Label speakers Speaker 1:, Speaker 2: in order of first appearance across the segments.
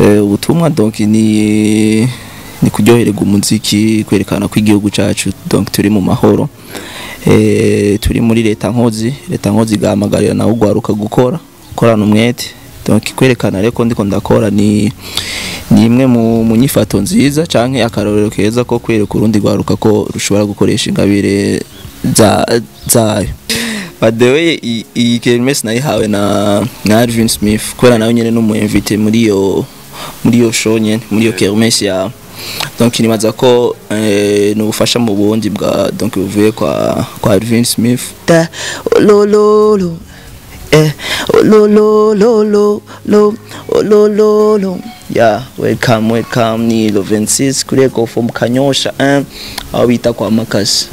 Speaker 1: Ubutumwa donc ni kuryohererwa umuziki, kwerekana ko igihugu cacu donc turi mu mahoro, turi muri leta nkozi, leta nkozi igahamagarira nawe ugwaruka gukorana umwete. Donc kwerekana rero ko ndiko ndakora ni imwe mu nyifato nziza canke akarorero keza ko kwereka urundi rwaruka ko rushobora gukoresha ingabire zayo. By the way, iyi kermesse nayihawe na Alvin Smith, kubera nawe nyene n'umu invité muri iyo show nyene, muri iyo kermesse ya. Donc nibaza ko n'ubufasha mu bundi bwa donc buvuye kwa Alvin Smith.
Speaker 2: Ta lo lo lo lo lo lo lo lo lo lo lo.
Speaker 1: Yeah, welcome welcome ni le 26 kuri Eco from Kanyosha 1 aho bita kwa Makasi.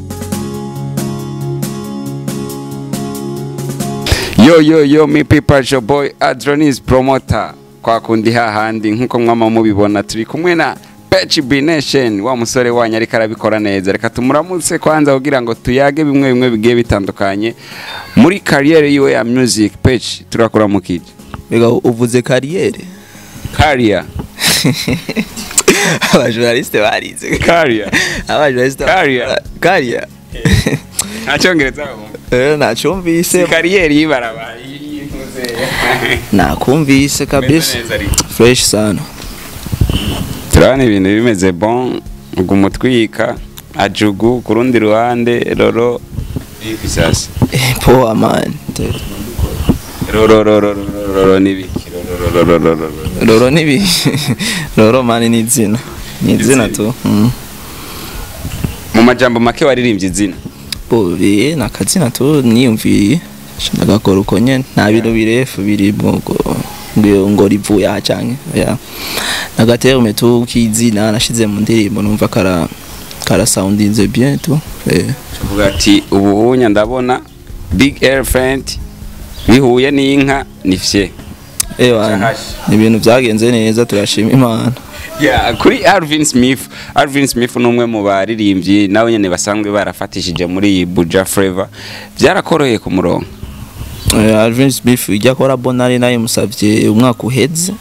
Speaker 3: Yo yo yo, mi people, your boy Adronis promoter. Kwa kundi hahandi nkuko mwama mubibona turi kumwe na Pech B Nation, wa musore wanyu ariko arabikora neza. Reka tumuramutse kwanza kugira ngo tuyage bimwe bimwe bigiye bitandukanye muri carrière yiwe ya music. Pech, turakora mukije.
Speaker 1: Mbega uvuze carrière?
Speaker 3: Career.
Speaker 1: Aba journaliste barize.
Speaker 3: Career.
Speaker 1: Aba journaliste.
Speaker 3: Career.
Speaker 1: Career.
Speaker 3: Ntacyongereza wumva.
Speaker 1: Nacyumvise.
Speaker 3: Carrière yibaraba yintuze.
Speaker 1: Nakumvise kabisa. Fresh sana.
Speaker 3: Turabona ibintu bimeze bon, ugumutwika ajugu kurundi ruhande roro ibisasa.
Speaker 1: Poa man.
Speaker 3: Roro roro roro nibiki roro roro roro.
Speaker 1: Roro nibiki. Roro man ni izina. Ni izina tu.
Speaker 3: Mu majambo make waririmbye izina.
Speaker 1: Bo nakazina tu niyumviriye. Ndagakora uko nyene nta bintu birefu biri ngo rivuye aha canke ya. Nagaterme tu kizina nashize mu ndirimbo numva kara soundinze bien tu.
Speaker 3: Tuvuga ati ubuhunya ndabona big elephant bihuye n'inka nifye.
Speaker 1: Ni ibintu byagenze neza, turashima Imana.
Speaker 3: Yeah, kuri Alvin Smith. Alvin Smith numwe mu baririmbyi nawe nyene basanzwe barafatishije muri Buja Flavor. Byarakoroheye ku murongo.
Speaker 1: Alvin Smith ijya kora bonari naye musavye umwaka uheze.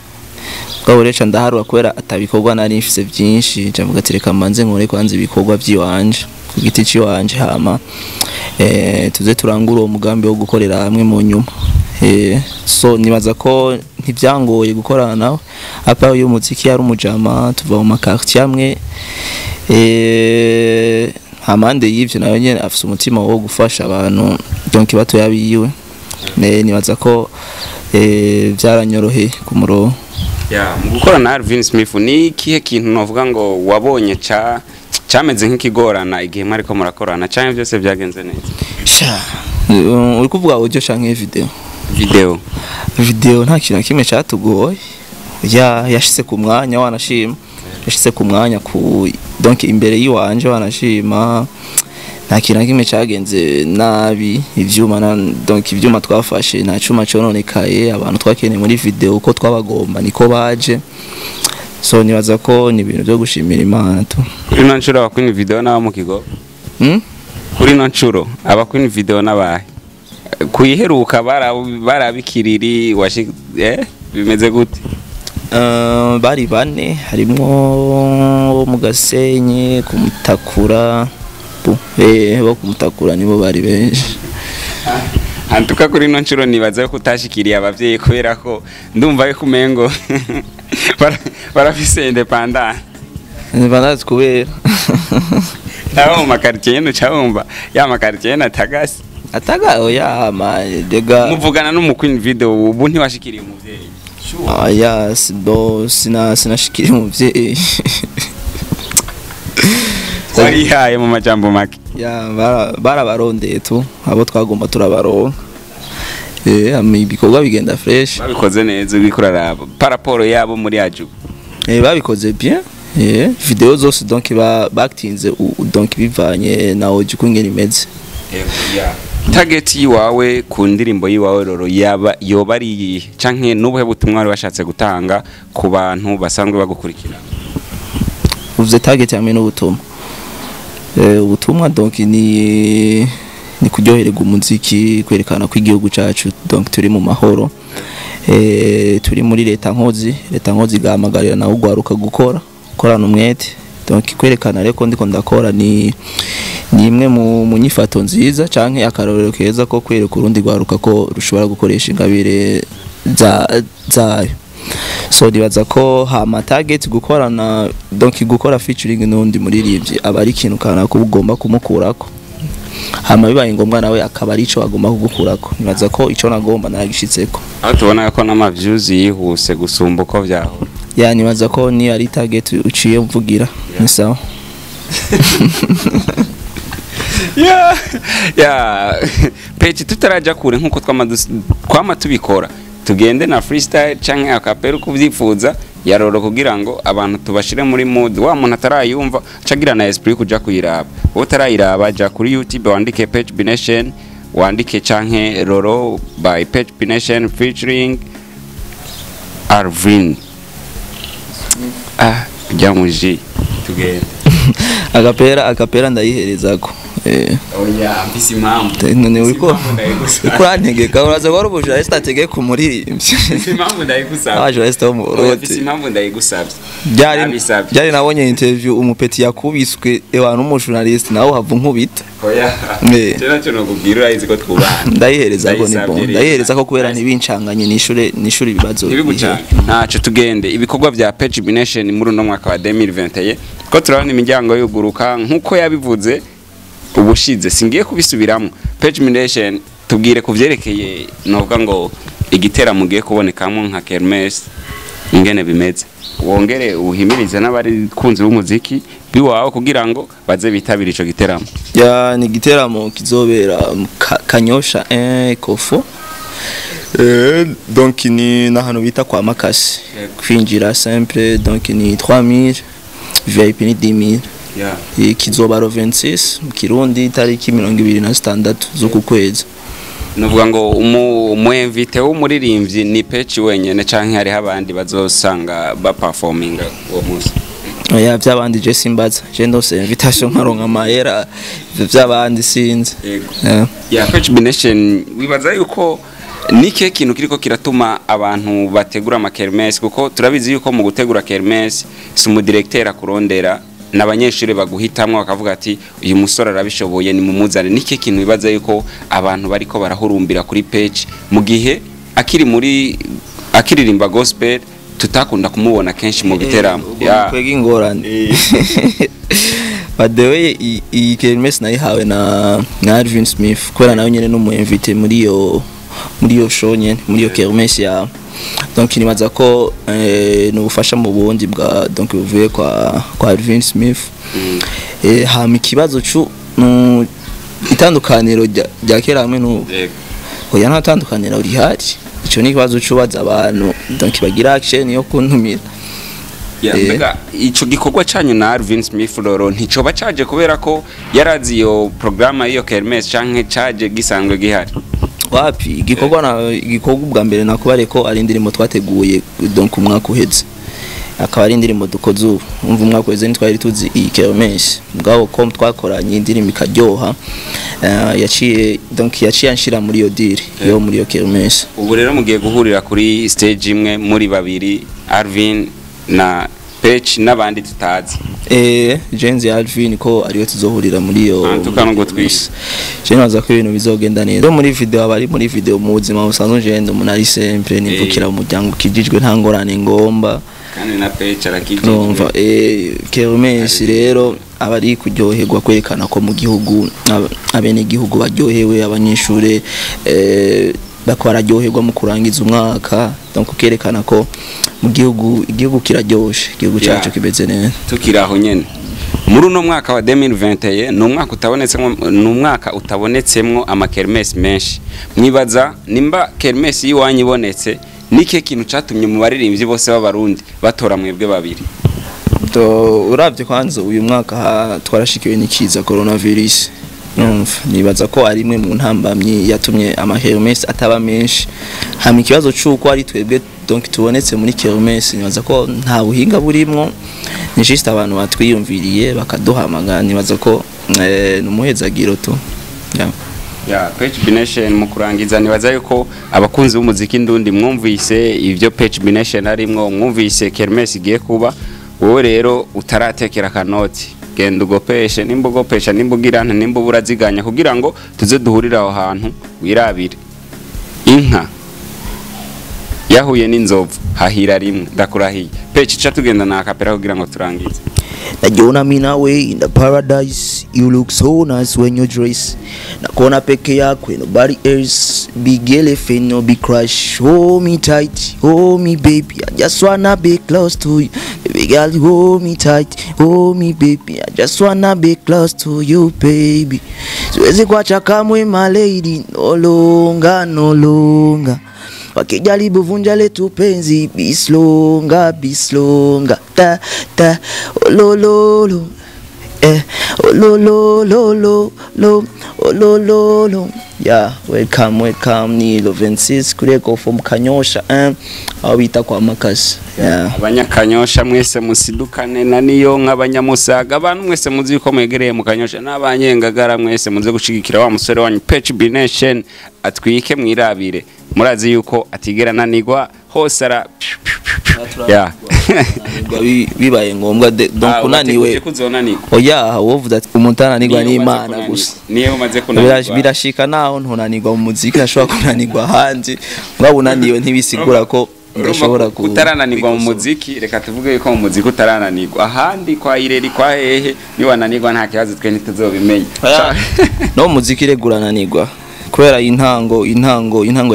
Speaker 1: Bwo recha ndaharwa kubera atabikorwa nari mfise byinshi, ndavuga ati reka manze nkore kwanza ibikorwa byiwanje ku giti ciwanje, hama tuze turangura uwo mugambi wo gukorera hamwe mu nyuma. So nibaza ko ntivyangoye gukorana nawe apa uyu muziki yari umujama tuva mu makartier amwe, amande y'ivyo nayo nyene afise umutima wo gufasha abantu donc bato yabiyiwe. Nibaza ko byaranyoroheye ku murongo.
Speaker 3: Ya, mu gukorana na Alvin Smith ni ikihe kintu novuga ngo wabonye cameze nk'ikigorana igihe mwariko murakorana canke byose byagenze neza?
Speaker 1: Sha, uri kuvuga audio canke video? Video nta kintu kimwe cyatugoye. Ya yashitse ku mwanya wanashima. Yashitse ku mwanya ku donc imbere yiwanje wanashima. Nta kintu kimwe cyagenze nabi, ivyuma na donc ivyuma twafashe nta cuma cononekaye, abantu twakeneye muri video uko twabagomba niko baje. So nibaza ko ni ibintu byo gushimira Imana tu.
Speaker 3: Kuri no nshuro abakwini video n'aba mu kigo? Kuri no nshuro abakwini video n'abahe? Kuyiheruka barabikiriri washi bimeze gute?
Speaker 1: Bari bane harimo mu Gasenyi kumutakura, bo kumutakura nibo bari benshi.
Speaker 3: Antuka kuri no nshuro nibaza ko utashikiriye abavyeyi kubera ko ndumva yuko umengo barafise independant.
Speaker 1: Independant kubera
Speaker 3: nabo mu makartier yenu cyabumva ya makartier yenu atagasi.
Speaker 1: Ataga oya ma dega
Speaker 3: muvugana n'umukwini video ubu ntiwashikiriye umuvyeyi.
Speaker 1: Oya sibo sinashikiriye umuvyeyi.
Speaker 3: Warihaye mu majambo make.
Speaker 1: Ya barabarondeye tu abo twagomba turabaronka. Ibikorwa bigenda fresh.
Speaker 3: Babikoze neza bikuraraba paraporo yabo muri ajugu.
Speaker 1: Babikoze bien. Video zose donc baktinze donc bivanye na audio kungena imeze.
Speaker 3: Target yiwawe ku ndirimbo yiwawe roro yaba yoba ari canke nubuhe butumwa wari washatse gutanga ku bantu basanzwe bagukurikira?
Speaker 1: Uvuze target hamwe n'ubutumwa. Ubutumwa donc ni kuryohererwa umuziki, kwerekana ko igihugu cacu donc turi mu mahoro, Turi muri leta nkozi, leta nkozi igahamagarira nawe ugwaruka gukora, gukorana umwete. Donc kwerekana rero ko ndiko ndakora ni imwe mu nyifato nziza canke akarorero keza ko kwereka urundi rwaruka ko rushobora gukoresha ingabire zayo. So nibaza ko hama target gukorana, donc gukora featuring n'undi muririmbyi aba ari ikintu kanaka uba ugomba kumukurako, hama bibaye ngombwa nawe akaba ari ico agomba kugukurako. Nibaza ko ico nagomba naragishitseko.
Speaker 3: Aho tubona ko n'ama views yihuse gusumba uko vyahora.
Speaker 1: Ya, nibaza ko ni ari target uciye mvugira ni sawa.
Speaker 3: Ya, Peci, tutaraja kure nkuko twama tubikora, tugende na freestyle canke acapella uko uvyifuza ya Roro, kugira ngo abantu tubashire muri mood. Wa muntu atarayumva acagira na esprit kuja kuyiraba. Wowe utarayiraba, ja kuri YouTube wandike Page B Nation, wandike canke Roro by Page B Nation featuring Arvin. Ah, jya muji tugende.
Speaker 1: Acapella, acapella ndayiherezako.
Speaker 3: Oya, mfise impamvu.
Speaker 1: None uriko
Speaker 3: Impamvu ndayigusaba.
Speaker 1: uriko urantegeka, uraza ko ari umujournaliste ategeka umuririmbyi.
Speaker 3: Mfise impamvu ndayigusaba.
Speaker 1: Abajournaliste bo mu
Speaker 3: Oya,
Speaker 1: Burundi.
Speaker 3: mfise impamvu ndayigusabye.
Speaker 1: Byari
Speaker 3: Nabisabye.
Speaker 1: byari nabonye interview umupeti yakubiswe ewa n'umujournaliste, nawe hava nkubita.
Speaker 3: Oya. Je nacyo nokubwira, urayizi ko twubana.
Speaker 1: Ndayihereza ko ni
Speaker 3: Ndayisabye
Speaker 1: bon.
Speaker 3: rero.
Speaker 1: Ndayihereza ko kubera ntibincanganye, nishure ibibazo.
Speaker 3: Ntibigucange ntaco. Tugende ibikorwa vya Page B Nation muri uno mwaka wa 2021, ko turabona imiryango yuguruka nkuko yabivuze ubushize, singiye kubisubiramwo. Page B Nation, tubwire ku vyerekeye novuga ngo igiteramo ugiye kubonekamo nka kermesse, ingene bimeze, wongere uhimirize n'abari kunzi b'umuziki biwawe kugira ngo baze bitabire ico giteramo.
Speaker 1: Ya, ni igiteramo kizobera mu Kanyosha 1 Kofo. Donc ni n'ahantu bita kwa Makasi.
Speaker 3: Yego.
Speaker 1: Kwinjira simple, donc ni 3000, VIP ni 10000.
Speaker 3: Yeah.
Speaker 1: Kizoba le 26 mu Kirundi itariki 26 z'uku kwezi.
Speaker 3: Nuvuga ngo umu invité w'umuririmbyi ni Peci wenyene canke hariho abandi bazosanga baperforminga uwo munsi?
Speaker 1: Oya, by'abandi je simbaza, je ndose invitation nkaronka amahera, ivyo by'abandi sinzi.
Speaker 3: Yego.
Speaker 1: Yeah.
Speaker 3: Ya, Peci B Nation, wibaza yuko ni kihe kintu kiriko kiratuma abantu bategura amakermesse? Kuko turabizi yuko mu gutegura kermesse si umudirecteur akurondera, n'abanyeshuri baguhitamwo bakavuga ati uyu musore arabishoboye, ni mumuzane. Ni kihe kintu wibaza yuko abantu bariko barahurumbira kuri Page, mu gihe akiri muri akiririmba gospel tutakunda kumubona kenshi mu biteramo?
Speaker 1: Ya, kwega ingorane. By the way, iyi kermesse nayihawe na Alvin Smith, kubera nawe nyene n'umu invité muri iyo show nyene, muri iyo kermesse ya. Donc nibaza ko ni ubufasha mu bundi bwa, donc buvuye kwa Alvin Smith. Hama ikibazo cu itandukaniro rya kera hamwe n'ubu?
Speaker 3: Yego.
Speaker 1: Oya, nta tandukaniro rihari. Ico ni ikibazo cubaza abantu, donc bagira action yo kuntumira.
Speaker 3: Ya, mbega ico gikorwa canyu na Alvin Smith Roro nticoba caje kubera ko yarazi iyo programme y'iyo kermesse, canke caje gisanzwe gihari?
Speaker 1: Wapi, igikorwa na igikorwa ubwa mbere nakubare ko ari indirimbo twateguye, donc umwaka uheze, akaba ari indirimbo dukoze ubu. Umva, umwaka uheze ntitwari tuzi iyi kermesse, mugabo ko twakoranye indirimbo ikaryoha, yaciye, donc yaciye anshira muri iyo deal yo muri iyo kermesse.
Speaker 3: Ubu rero mugiye guhurira kuri stage imwe muri babiri, Alvin na Pech n'abandi tutazi.
Speaker 1: Jenzi Alvin ko ariwe tuzohurira muri iyo.
Speaker 3: Ah, tukano ngo twise.
Speaker 1: Je nibaza ko ibintu bizogenda neza. Muri video, abari muri video, mu buzima busanzwe je umuntu ari simple, nivukira mu muryango ukijijwe, nta ngorane ngomba.
Speaker 3: Kandi na Pech arakijijwe.
Speaker 1: Numva kermesse rero aba ari kuryoherwa, kwerekana ko mu gihugu abenegihugu baryohewe, abanyeshure bako bararyoherwa mu kurangiza umwaka, donc kerekana ko mu gihugu, igihugu kiraryoshe, igihugu cyacu kimeze neza.
Speaker 3: Tukiri aho nyene, muri uno mwaka wa 2021 ni umwaka utabonetsemwo, ni umwaka utabonetsemwo amakermesse menshi. Mwibaza nimba kermesse y'iwanyu ibonetse, nike kintu catumye mu baririmbyi bose b'abarundi batora mwebwe babiri?
Speaker 1: Uravye kwanza uyu mwaka twarashikiwe n'ikiza coronavirus. Numva nibaza ko ari imwe mu ntambamyi yatumye amakermesse ataba menshi. Hama ikibazo c'uko ari twebwe donc tubonetse muri kermesse, nibaza ko nta buhinga burimwo, ni juste abantu batwiyumviriye bakaduhamagara. Nibaza ko ni umuhezagiro tu, yeah.
Speaker 3: Ya Page B Nation, mu kurangiza, nibaza yuko abakunzi b'umuziki ndundi mwumvise ivyo Page B Nation arimwo, mwumvise kermesse igiye kuba. Wowe rero utaratekera kanoti, genda ugopeshe, nimba ugopesha, nimba ugirana, nimba uburaziganya, kugira ngo tuze duhurire aho hantu wirabire inka yahuye n'inzovu hahira rimwe. Ndakurahiye Page, ca tugenda na acapella kugira ngo turangize.
Speaker 2: Najiona mi nawe in the paradise. You look so nice when you dress. Nakuona peke yako, nobody else. Big elephant, no big crush. Hold me tight, hold me baby, I just wanna be close to you. Baby girl, hold me tight, hold me baby, I just wanna be close to you baby. Siwezi kuacha kamwe my lady. No longer, no longer. Wakijaribu vunja letu penzi, bislonga bislonga ta ta olololo olololo lo olololo. Yeah, welcome, welcome. Ni le 26 kuri Eco from Kanyosha, aho bita kwa Makasi, yeah.
Speaker 3: Abanyakanyosha mwese musidukane na niyo nk'abanyamusaga, abantu mwese muzi yuko mwegereye mu Kanyosha n'abanyengagara mwese muze gushigikira wa musore wanyu Page B Nation, atwike mwirabire. Murazi yuko atigera ananigwa hose ara ya.
Speaker 1: Bibaye ngombwa donc unaniwe
Speaker 3: kuzonanigwa.
Speaker 1: Oya, wovuze ati umuntu ananirwa n'Imana gusa.
Speaker 3: Niyo umaze kunanirwa.
Speaker 1: Birashika naho ntunanirwa mu muziki, ashobora kunanirwa ahandi. Mwaba unaniwe ntibisigura ko udashobora ku
Speaker 3: utarananirwa mu muziki. Reka tuvuge yuko mu muziki utarananirwa, ahandi kwa ireri kwa hehe niwananirwa nta kibazo, twe ntituzobimenya.
Speaker 1: No mu muziki rega urananirwa kubera intango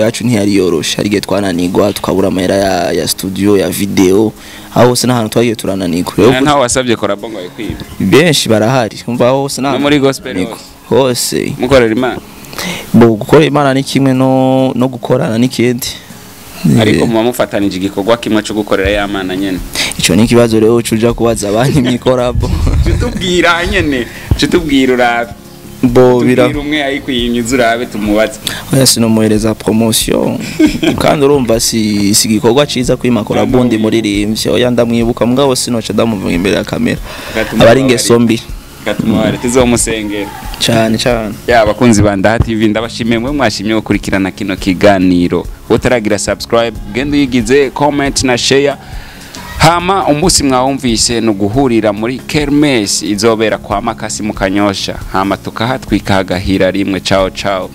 Speaker 1: yacu ntiyari yoroshe. Hari igihe twananirwa tukabura amahera ya studio, ya video, aho hose n'ahantu twagiye turananirwa. Rero
Speaker 3: ntawe wasabye collabo ngo ayikwibe?
Speaker 1: Benshi barahari, umva, hose
Speaker 3: no muri gospel
Speaker 1: n'ahantu hose.
Speaker 3: Mukorera Imana.
Speaker 1: Bo gukora Imana ni kimwe no gukorana n'ikindi.
Speaker 3: Ariko muba mufatanije igikorwa kimwe cyo gukorera ya Mana nyene.
Speaker 1: Ico ni ikibazo rero uca kubaza abandi mwikorabo.
Speaker 3: Tutubwira nyene, tutubwira urabe.
Speaker 1: Bo bira
Speaker 3: Tubwira umwe ayikwimye urabe tumubaze.
Speaker 1: Oya, sinomuhereza promotion kandi urumva si igikorwa ciza kwima collabo ndi muririmbyi. Oya, ndamwibuka mugabo sinoca ndamuvuga imbere ya kamera, aba ari ingeso mbi.
Speaker 3: Gatumuhare tuzomusengera.
Speaker 1: Cane cane.
Speaker 3: Ya, abakunzi ba Ndaha TV, ndabashimiye mwe mwashimye gukurikirana kino kiganiro. Utaragira subscribe, genda uyigize, comment na share. Hama umunsi mwawumvise ni uguhurira muri kermesse izobera kwa Makasi mu Kanyosha, hama tukahatwika hagahira rimwe. Ciao ciao.